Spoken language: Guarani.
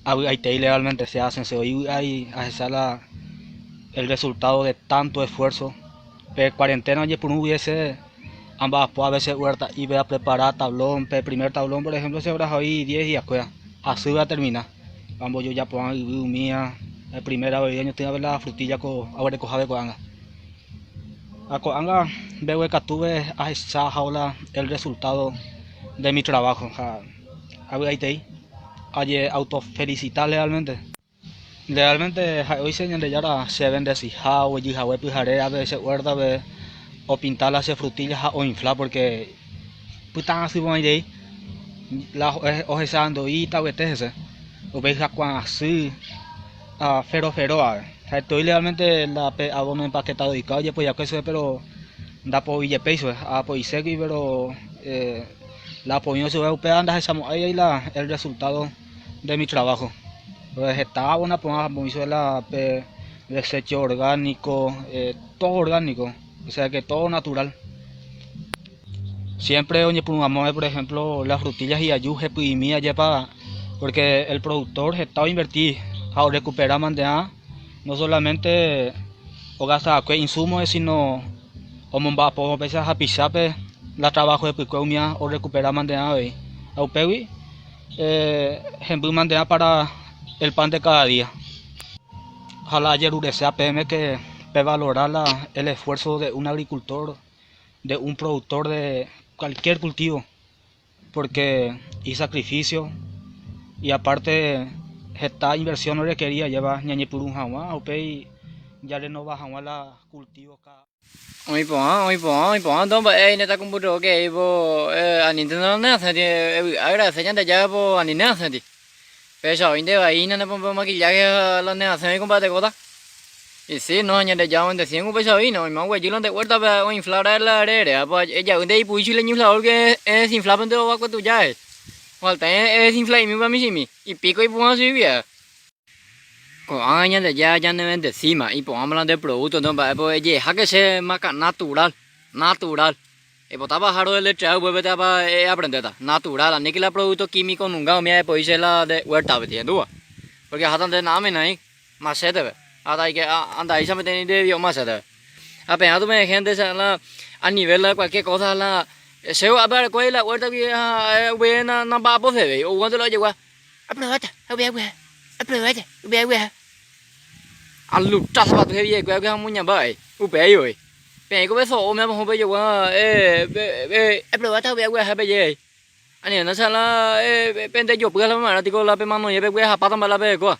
Avy'aitei legalmente che asẽse oĩ vy'ái ahecha la el resultado de tanto esfuerzo. Pe cuarentena oñepyrũ guive che amba'apo a veces huerta'ipe aprepara tablón, pe primer tablón por ejemplo che oraha oĩ diez diakuéra, hasýva atermina, ambojoja porã yvy umía, pe primera vez añotỹave la frutilla ko aguerekohápe ko'ág̃a. Ha ko'ág̃a mbeguekatúpe ahecha ahao la el resultado de mi trabajo ha avy'aitei, ajeautofelicita legalmente. Legalmente ha'e oiche Ñandejára chevendesiha oguejy hague pyhare ave che huértape opinta la che frutilla ha oinfla porque pytã asy porãiterei la ohecha ndoi tavyete hese upéi hyakuã asy ha fero fero ave. Ha'ete oĩ legalmente la pe abono empaquetado oika ojepoiakue chupe pero ndapo'oijepéi chupe apo'iségui pero la apo'írõ chupe upéva ndahechamo'ãi ai la el resultado. De mi trabajo. Heta una porã amoĩ chupe la pe desecho orgánico, todo orgánico, o sea que todo natural. Siempre oñepyrũ amóve por ejemplo la frutilla hi'aju hepy'imi ajépa porque el productor heta oinverti ha orecupera mante'ã no solamente ogasta va'ekue insumo sino omomba'apo péicha hapichápe la trabajo hepykue umía orecupera mante'ã avei. Ha upégui Hemby mante'ã para el pan de cada día. Ha la ajeruresea peẽme que pevalora la el esfuerzo de un agricultor, de un productor de cualquier cultivo, porque isacrificio y aparte heta inversión orequería ajéva ñañepyrũ hag̃ua upéi jarenova hag̃ua la cultivo. Oĩ porã, oĩ porã, oĩ porã ndo mba'e aine takumbuto kei po anínte no ne asẽti evy'a agradece Ñandejára po ani ne asẽti. Péicha oĩ nde vai hína ne pompe maquillaje ha la ne asẽ oĩ ko mba'e tekóta. Y si no Ñandejára ombendecíengo upéicha oĩ no, oime oguejy la nde huerta-pe oinfla ra'e la rere ha po ejavy nde ipui chile ñinflador que edesinfla pente ovakue tuja he. Falta edesinfla'imi upe michĩmi, ipíko ipu'ã chugui. Ko'ág̃a Ñandejára ñanevendesíma, ipo'ãma la nde producto nde mba'e po ejeheháke che maka natural, natural. Eipota bajar rodeletrear upépe térãpa eaprendéta, natural, aníke la producto químico nunga umi aepoi che la nde huerta-pe, tĩendúva? Porque aháta nde na'áme nai machétepe, ha anda'éicha peteĩ nde vio machétepe. Ha peẽ atu peẽ gente che la a nivel la cualquier cosa la che ápe arekói la huerta-gui ha upe namba'aposevéi, oúvante la ojegua. Aprováta, avy'avy'a, aprováta, avy'avy'a. Alucha sapatu heviaikuéra amuñamba vai, upéi voi. Peẽ ko peso'o umi apohũ pejogua aprováta avy'avy'aha peje vai. Anivéna che la pende jopy la pemarã tiko la pemanoie peguerahapáta mba'e la pekóva.